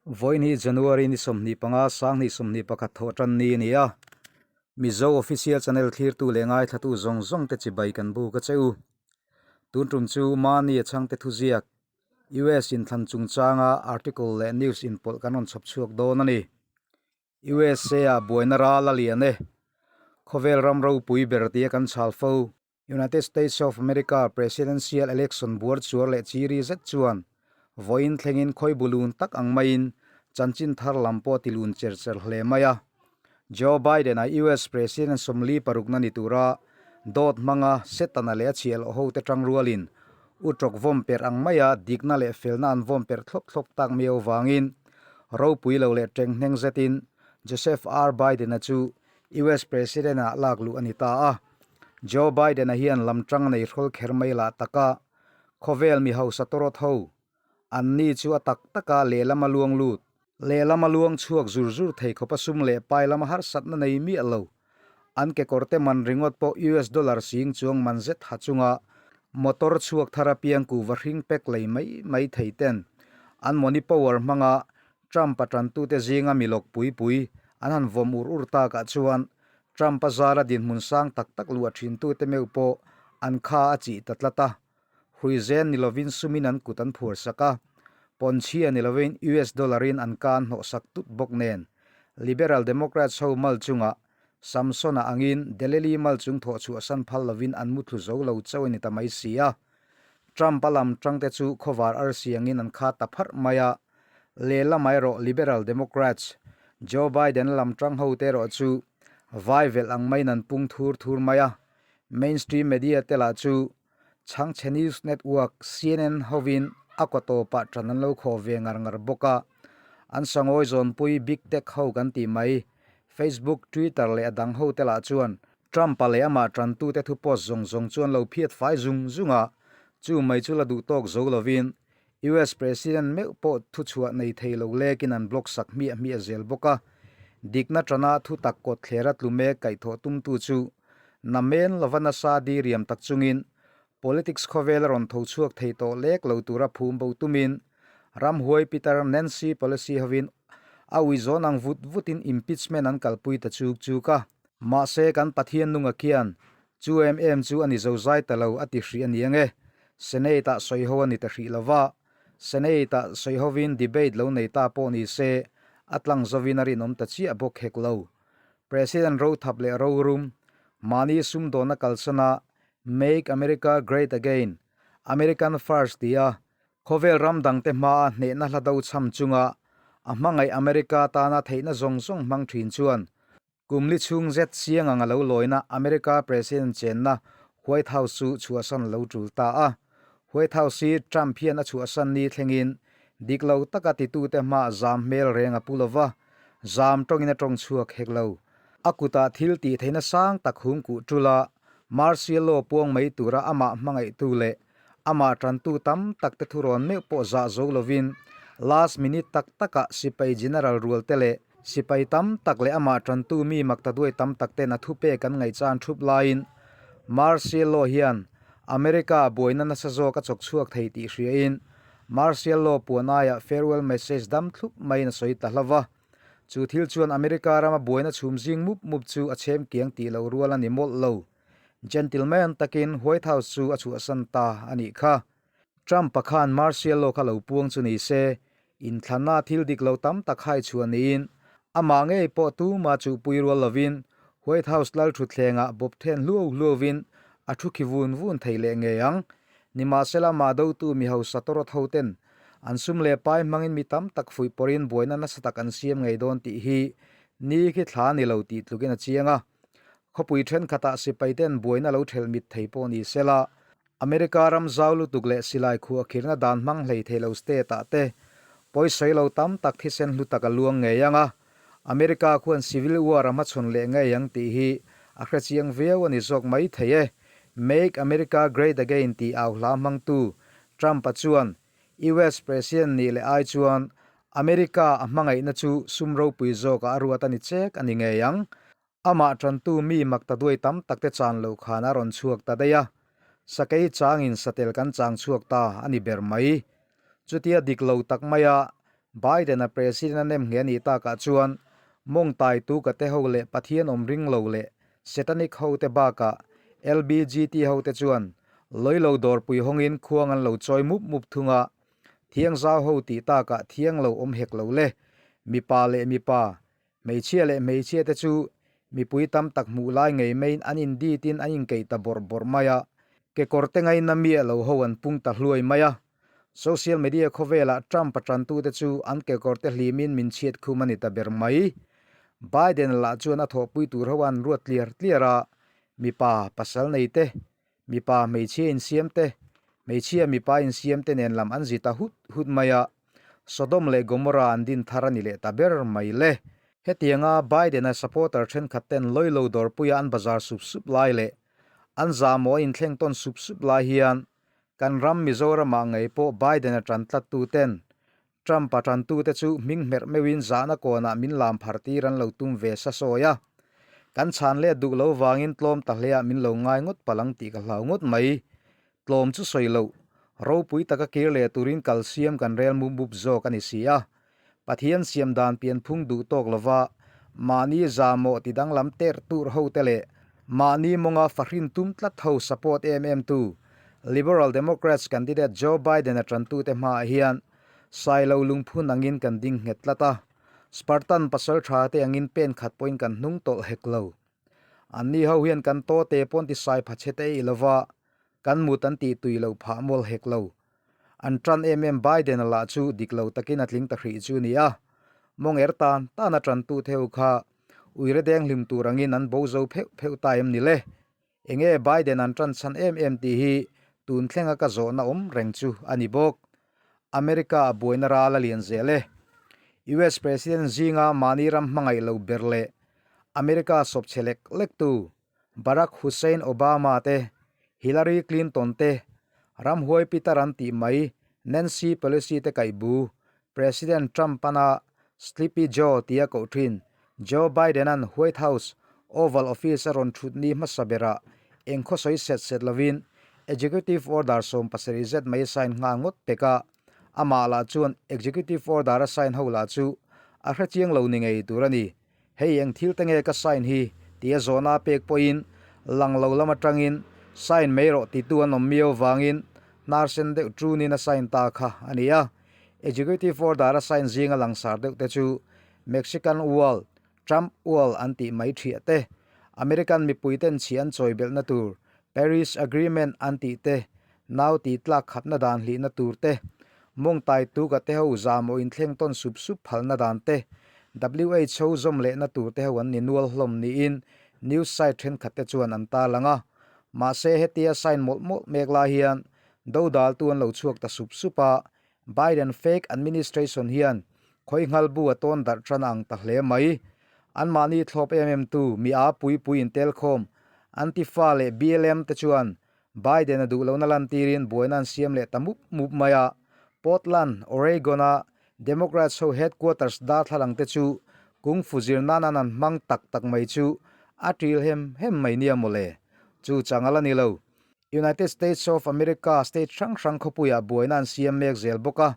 Vawiin hi January ni 25 2021 thawh tan ni a ni a, Mizo Official Channel thlirtu leh ngaithlatu zawng zawng te chibai kan buk a che u. Tun tum chu mahni a chhangte thuziak US inthlan chungchanga article leh news inpawlh kan rawn chhawp chhuak dawn a ni. USA ah buaina ral a lian e. Khawvel ram ropui ber tia kan chhal fo. United States of America Presidential Election buar chuar leh chiri zet chuan vawiin thlengin khawi bulun tak ang maiin chanchin thar lam pawh a ti lun cher cher hle mai a. Joe Biden-a US President 46na ni tura dawt hmanga Setana leh a chhiahhlawh hote tang rualin utrawk vawm perh ang maia dikna leh felna an vawm perh thlawp thlawp tak miau vangin ropui lo leh tenghneng zetin Joseph R. Biden-a chu US President-ah lak luh a ni ta a. Joe Biden-a hian lam tang nei hrawl kher mai lah taka khawvel mi hausa tawrawt ho an ni chu a tak taka lehlam a luang lut, lehlam a luang chhuak zur zur thei khawpa sum leh pai lama harsatna nei miah lo. An kekawrte man ringawt pawh US dollar sing chuang man zet ha chunga motor chhuak thar apiang kuhva hring pack lei mai mai thei ten an money power hmanga Trump-a tantute zinga mi lawk pui pui an han vawm ur ur takah chuan Trump-a zara dinhmun sang tak tak luah thintute meuh pawh an kha a chih ta tlat a. Hrui zen ni lovin sumin an kut an phuar sak a, pawnchhia ni lovin US dollar-in an ka an hnawh sak tut bawk nen. Liberal Democrats ho mal chungah Samson-a angin Delili mal chung thawh chhuahsan phal lovin an muthlu zo lo chauh a ni ta mai si a. Trump-a lam tangte chu khawvar arsi angin an kha ta pharh mai a, lehlam erawh Liberal Democrats Joe Biden-a lam tang hote erawh chu vai velh ang maiin an pung thur thur mai a. Mainstream media te lah chu chhangchhe news network CNN hovin a kaw tawpah tan an lo khawh ve ngar ngar bawk a. An sangawi zawnpui Big Tech ho kan tih mai, Facebook, Twitter leh a dang hote lah chuan Trump-a leh amah tantute thu post zawng zawng chu an lo phiat fai zung zung a, chu mai chu la duh tawk zo lovin US President meuh pawh thuchhuah nei thei lo lekin an block sak hmiah hmiah zel bawk a. Dikna tana thu tak kawt thlera tlu mek kaihthawh tumtu chu namen lova nasa diriam tak chungin politics khawvel a rawn tho chhuak thei tawh lek lo tura phum bo tumin ramhuai Peter Nancy Pelosi hovin a ui zawn ang vut vutin impeachment an kalpui ta chuk chuk a. Mahse kan Pathian nunga khian chu em em chu a ni zozai ta lo a ti hrih a ni ange. Senate-ah sawi ho a ni ta hrih lo va, Senate-ah sawi hovin debate lo nei ta pawh ni se a tlang zovin a rinawm ta chiah bawk hek lo. President rothap leh rorum, mahni sumdawnna kalsana Make America Great Again, American First tia Khawvel ram dangte hmaa hnehna hla do chham chunga a hmangaih America tana theihna zawng zawng hmang thin chuan kum li chhung zet siang ang a lo lawina America President chenna White House chu chhuahsan lo tul ta a. White House hi Trump hian a chhuahsan ni thlengin dik lo taka titute hmaa zam hmel reng a pu lo va, zam tawngin a tawng chhuak hek lo. A kutah thil tih theihna sang tak hung kuh tul a, martial law puang mai tura amah hmangaihtu leh Amah tantu tam tak te thurawn meuh pawh zah zo lovin last minute tak takah sipai general rual te leh sipai tam tak leh amah tantu mi maktaduai tam tak ten a thupek an ngaihchan thup laiin Martial law hian America buaina nasa zawk a chawk chhuak thei tih hriain Martial law puan aiah farewell message dam thlup maiin a sawi ta hlauh va. Chu thil chuan America rama buaina chhum zing mup mup chu a chhem kiang tih loh rual a ni mawlh lo. Gentleman takin White House chu a chhuahsan ta a nih kha. Trump-a khan martial law kha lo puang chu ni se, inthlanna thil dik lo tam tak hai chhuah niin amah ngei pawh tuma chuhpui rual lovin White House lal thutthlengah bawp then hluau hluauvin a thu khi vun vun thei leh ngei ang. Nimahsela mah dotu mi hausa tawrawt hoten an sum leh pai hmangin mi tam tak fuih pawrin buaina nasa tak an siam ngei dawn tih hi ni khi thla a ni lo tih tlukin a chiang a. Khawpui thenkhatah sipaiten buaina lo thelh mit thei pawh ni sela, America ram zau lutuk leh silai khuah khirna dan hmang hlei thei lo state-ah te pawisawi lo tam tak thisen hlu tak a luang ngei ang a, America khuan civil war a hmachhawn leh ngei ang tih hi a hrechiang viau a ni zawk mai thei e. Make America Great Again tih au hla hmangtu Trump-a chuan US President nih leh ai chuan America a hmangaihna chu sum ropui zawkah a ruat a ni chek a ni ngei ang. Amah tantu mi makta duai tam takte chan loh khan a rawn chhuak ta daih a, sakei changin satel kan chang chhuak ta a ni ber mai. Chutia dik lo tak maia. Biden-a President a nem nghe a nih takah chuan mawngtai tu ka te ho leh Pathian awm ring lo leh Setanic ho te bakah LBGT ho te chuan lawilo dawrpui hawngin khuang an lo chawi mup mup thung a, thiangzau ho tih takah thiang lo awm hek lo le. Mipa leh mipa, hmeichhia leh hmeichhia te chu mipui tam tak hmuh lai ngei maiin an inditin an inkeih ta bawrh bawrh mai a, kekawr te ngaina miah lo ho an pung ta hluai mai a. Social media khawvelah Trump-a tantute chu an kekawrte hlimin min chhiat khum a ni ta ber mai. Biden lah chuan a thawhpui tur ho an ruat tliar tliar a, mipa pasal nei te, mipa hmeichhia insiam te, hmeichhia mipa insiam te nen lam an zi ta hut hut mai a, Sodom leh Gomorrah an din thar a ni leh ta ber mai le. Hetianga Biden-a supporter thenkhat ten lawilo dawrpuia an bazar sup sup lai leh an zahmawh a inthleng tawn sup sup lai hian Kan ram Mizoramah ngei pawh Biden-a tan tlattuten Trump-a tantute chu hming hmerh meuhin zahna kawnah min lam phar tir an lo tum ve sa sawi a. Kan chhan let duh lo vangin tlawm ta hleah min lo ngai ngawt palh ang tih ka hlau ngawt mai. Tlawm chu sawi loh, ropui taka kir leh turin kal siam kan rel mup mup zawk a ni si a. Pathian siam dan pianphung duh tawk lova mahni zahmawh ti danglam ter tur hote leh mahni mawnga fahrin tum tlat ho support em em tu Liberal Democrats candidate Joe Biden-a tantute hmaah hian Sailo lungphun angin kan ding nghet tlat a, Spartan pasal tha te angin pen khat pawhin kan hnung tawlh hek lo. Anni ho hian kan tawte pawn ti sai pha chhe te ei lova kan mut an tih tui loh phah mual hek lo. An tan em em Biden-a lah chu dik lo takin a tling ta hrih chu ni a. Mawng er tan tan a tantu theu kha uire deng hlim tur angin an bo zo pheuh pheuh ta em ni le? Enge Biden an tan chhan em em tih hi tun thlenga ka zawhna awm reng chu a ni bawk. America a buaina ral a lian zel e. US President zinga mahni ram hmangaih lo ber leh America sawp chhe lek lek tu Barack Hussein Obama te, Hillary Clinton te, ramhuai pitar an tih mai Nancy Pelosi te kaih bu, President Trump pana Sleepy Joe tia koh thin Joe Biden-a'n White House Oval Office a rawn thut ni hmasa berah eng khawsawi set set lovin Executive Order 17 zet mai a sign nghal ngawt pek a, amah lah chuan Executive Order a sign ho lah chu a hrechiang lo ni ngei tur a ni. Hei eng thil te nge ka sign hi? Tia zawhna a pek pawhin lang lo lam atangin sign mai rawh titu an awm miau vangin hnar sen deuh tunin a sign ta kha a ni a. Executive order a sign zinga langsar deuh te chu Mexican Wall, Trump Wall an tih mai thiah te, American mipui ten chhi an chawi belhna tur Paris Agreement an tih te, nau tih tlak khatna dan hlihna tur te, mawngtai tuka te ho zahmawh inthleng tawn sup sup phalna dan te, WHO zawm lehna tur te ho an ni nual hlawm niin news site thenkhat te chuan an tarlang a. Mahse hetia sign mawlh mawlh mek lai hian dodaltu an lo chhuak ta sup sup a, Biden fake administration hian khawinghal bu a tawn darh tan a ang ta hle mai. Anmahni thlawp em em tu mi a pui pui intelkhawm Antifa leh BLM te chuan Biden-a duh lohna lantirin buaina an siam leh ta mup mup mai a. Portland, Oregon-a Democrats ho headquarters darthlalang te chu kung fu zir nan an han hmang tak tak mai chu a ṭil hem hem mai nia mawle. Chu chang a la ni lo. United States of America state hrang hrang khawpuiah buaina an siam mek zel bawk a.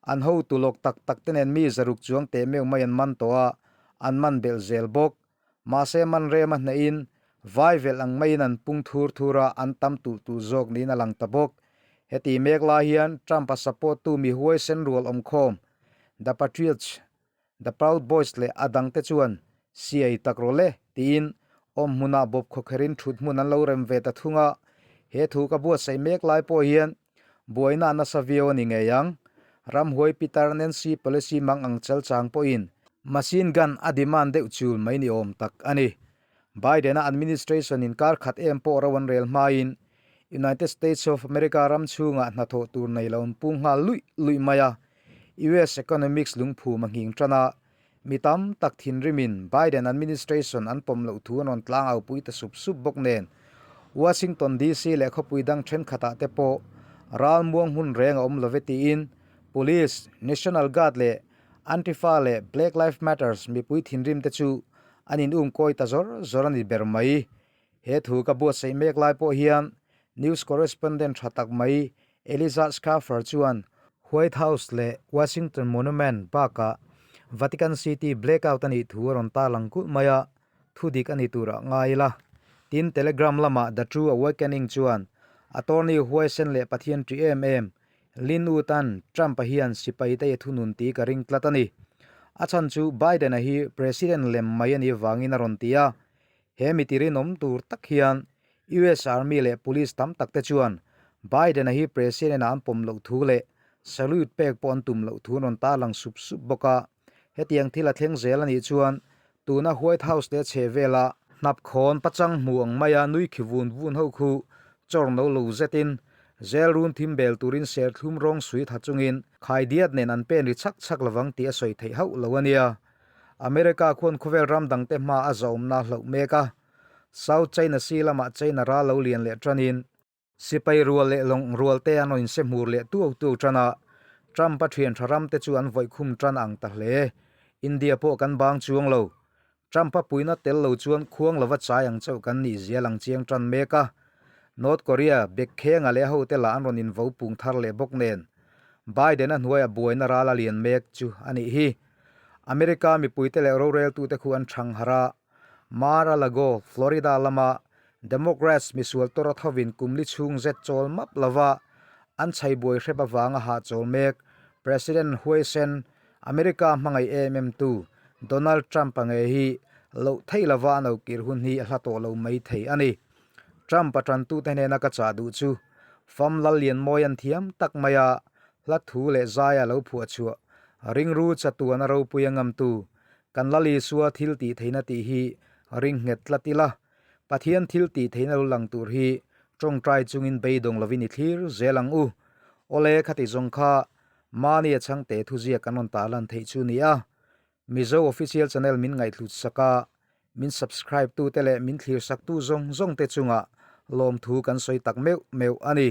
An hotu lawk tak tak te nen mi zaruk chuang teh meuh mai an man tawh a, an man belh zel bawk. Mahse man rem a hnehin vai velh ang maiin an pung thur thur a, an tam tulh tulh zawk niin a lang ta bawk. Heti mek lai hian Trump-a support tu mi huaisen rual awmkhawm The Patriots, The Proud Boys leh a dangte chuan siai tak rawh le tiin awm hmunah bawp khawkherin thut hmun an lo rem ve ta thung a. He thu ka buatsaih mek lai pawh hian buaina a nasa viau a ni ngei ang. Ramhuai Peter Nancy Pelosi mang ang chal chang pawhin machine gun a demand deuh chul mai ni awm tak a ni. Biden-a administration in kar khat em pawh ro an rel hmain United States of America ram chhungah hnathawh tur nei lo an pung nghal luih luih mai a. US economics lungphum a nghing tan a, mi tam tak thinrimin Biden administration an pawm loh thu an rawn tlang au pui ta sup sup bawk nen Washington DC leh khawpui dang thenkhatah te pawh ralmuang hmun reng a awm love tiin Police, National Guard leh Antifa leh Black Lives Matters mipui thinrim te chu an in um kawi ta zawr zawr a ni ber mai. He thu ka buatsaih mek lai pawh hian News correspondent tha tak mai Eliza Schaffer chuan. White House leh Washington Monument bakah Vatican City blackout a nih thu a rawn tarlang kulh mai a, thu dik a ni turah ngai ila. Tin, Telegram lamah The True Awakening chuan attorney huaisen leh Pathian ṭih em em Lin Wood-a'n Trump-a hian sipai te i thunun tih ka ring tlat a ni. A chhan chu Biden-a hi President lem mai a nih vangin a rawn ti a. He mi tirinawm tur tak hian US Army leh Police tam tak te chuan Biden-a hi President-a an pawm loh thu leh salute pek pawh an tum loh thu an rawn tarlang sup sup bawk a. Hetiang thil a thleng zel a nih chuan tuna White House leh a chhe vela hnapkhawn pachang hmu ang maia nui khi vun vun ho khu chawr no lo zetin zel run thim bel turin serthlum rawng sui tha chungin khaidiat nen an pen ri chhak chhak lovang tih a sawi theih hauh lo a nia. America khuan khawvel ram dangte hma a zahawmna hlauh mek a, South China Sea lamah China ral lo lian leh tanin sipai rual leh lawng rual te an rawn inse hmur leh tuau tuau tan a, Trump-a thian tha ram te chu an vawih khum tan ang ta hle. India pawh kan bang chuang lo. Trump-a puina tel lo chuan khuang lova chai ang chauh kan nih zia lang chiang tan mek a. North Korea, Bekkhenga leh a hote lah an rawn invo pung thar leh bawk nen. Biden-a hnuaia buaina ral a lian mek chu a nih hi. America mipuite leh roreltute khu an chhang harh a, Mar-a-Lago, Florida lama Democrats misual tawra thovin kum li chhung zet chawl map lova an chhai buai hrep avanga hahchawl mek President huaisen America hmangaih em em tu Donald Trump-a nge hi loh theih lova a nokir hun hi a hla tawh lo mai thei a ni. Trump-a tantute hnena ka chah duh chu Fam Lallianmawi an thiam tak maia hla thu leh zaia lo phuah chhuah ringru chatuana ropui a ngamtu kan Lal Isua thil tih theihna tih hi ring nghet tlat ila, Pathian thil tih theihna lo lang tur hi tawngtai chungin beidawng lovin i thlir zel ang u. Awle khati zawng kha mahni a chhangte thuziak kan rawn tarlan theih chu ni a. Mizo Official Channel min ngaihthlut sak a, min subscribe tu te leh min thlir sak tu zawng zawng te chungah lawmthu kan sawi tak meuh meuh a ni.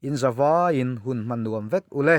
In zavaiin hun hman nuam vek ule.